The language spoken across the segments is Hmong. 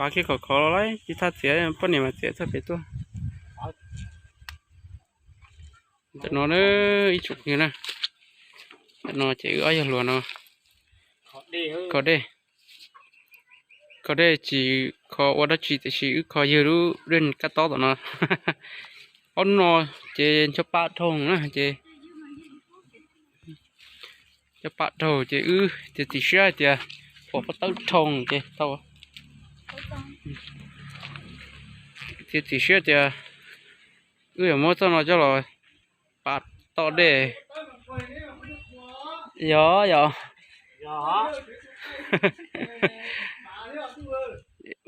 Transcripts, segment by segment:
Pav kiag khov khov los lawm, tsis txhob txiav, poj niam mas txiav txog pem tuaj. Ntawm no na, ib tsoom phooj ywg na, ntawm no ces wb ob yawg hluas no kho dej, kho dej tsis kho ua dab tsi tiam sis wb kho ywg lub dej kab tob tom no. Ob hnub no ces ncho pa dhau na ces, ncho pa dhau ces wb tias txiav siab hais tias pom pob tawb dhau ces tau, tias txiav siab tias wb yuav muab txoj no coj los pa tom dej. Yog yog,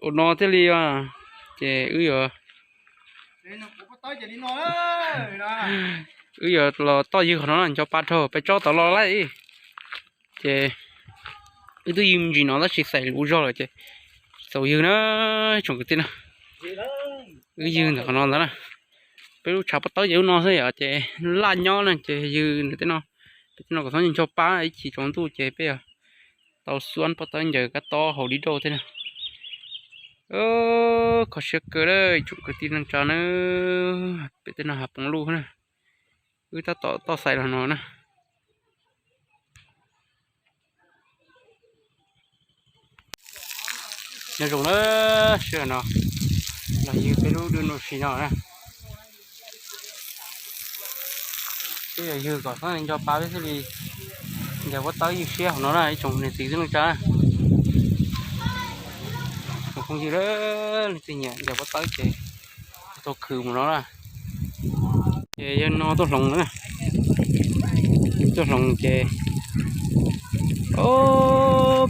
ua no thiaj li, ces wb yuav, wb yuav los toj ywg qhov no na, ncho pa dhau peb tsob tod los lawm. Ces wb twb ywg me ntsis no tab sis xaim lus zog lawm ces txaus ywg na, tsoom kwv tij na. Wb ywg ntawm qhov no ntag na. Peb lub tshav pob tawb ces lub no xwb yom, ces laj nyob na ces ywg ntawm tej no. Peb tej no kom txhob ncho pa, ib chim tsaus ntuj ces peb yuav tau xuab pob tawb ncaws kab tob haus dib dauj thiab na. Kho siab kawg lawm tsoom kwv tij neej tsa na, peb tej no hav Poob Luj na, wb tab tom toj xaim los no na. Nyob zoo na, sij hawm no los ywg peb lub dwj no si no na. Twb yog ywg kom txhob ncho pa peb thiaj li ncaws pob tawb ywg siab hauv no na ib tsoom niam txiv neej tsa na. Tsoom phooj ywg leej twg nyiam ncaws pob tawb ces tau khwv mus no na. Ces yog no tuaj hloov na, tuaj hloov ces, o,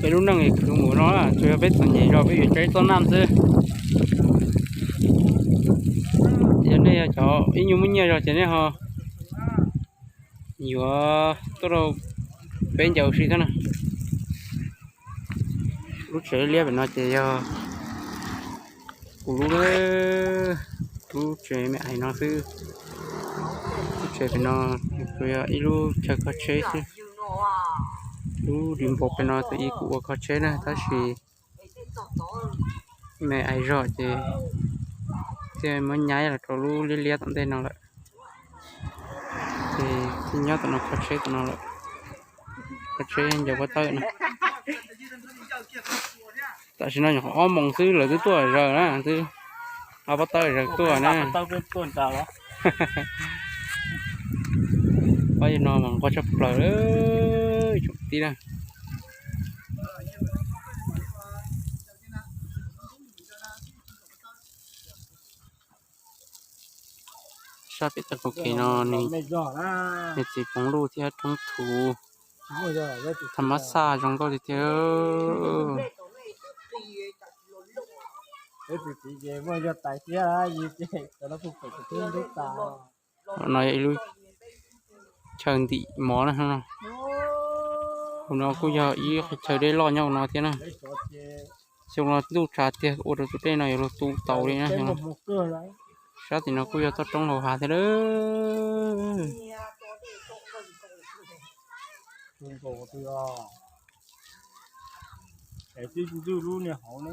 peb lub neej khwv mus no na, tsuas yog peb txom nyem zog peb yuav tso ib txoj naj xwb. Yog nej yog cov ib nyuag muaj nyiaj zog ces nej ho yuav tuaj rau peb ncaws ua si thiab na. Lub tsev liab pem no ces yog kuv lub, lub tsev me ais no xwb. Lub tsev pem no tsuas yog ib lub chaw kho tsheb xwb. Lub dim npau pem no tus ib kuv ua kho tsheb na tab sis me ais zog ces thiaj muab nyaib los rau lub liab liab tom ntej no lawm. Ces thiaj nyob tom no kho tsheb tom no lawm, kho tsheb ncaws pob tawb no. Tam sim no nyuam qhuav ob moos xwb lawv twb tuaj zaws na, twb ob pob tawb zaws tuaj na. Pab no mas nquag tshaj plaws tsoom tij na. Sab pem toj kaum kev no nws txiv Poob Luj thiab Roob Thuv. Tham mab xaj zoo nkauj tiag tiag. No yog ib lub chaw ntim mov na. Hauv no kuj yog ib qhov chaw dej loj nyob hauv no thiab na. Xyoo no ntuj tshav tiag ua rau tus dej no yuav luag tu tau li na. Sab tim no kuj yog toj roob hauv hav thiab lawm. Twb ntxwj lub niag hauv ne.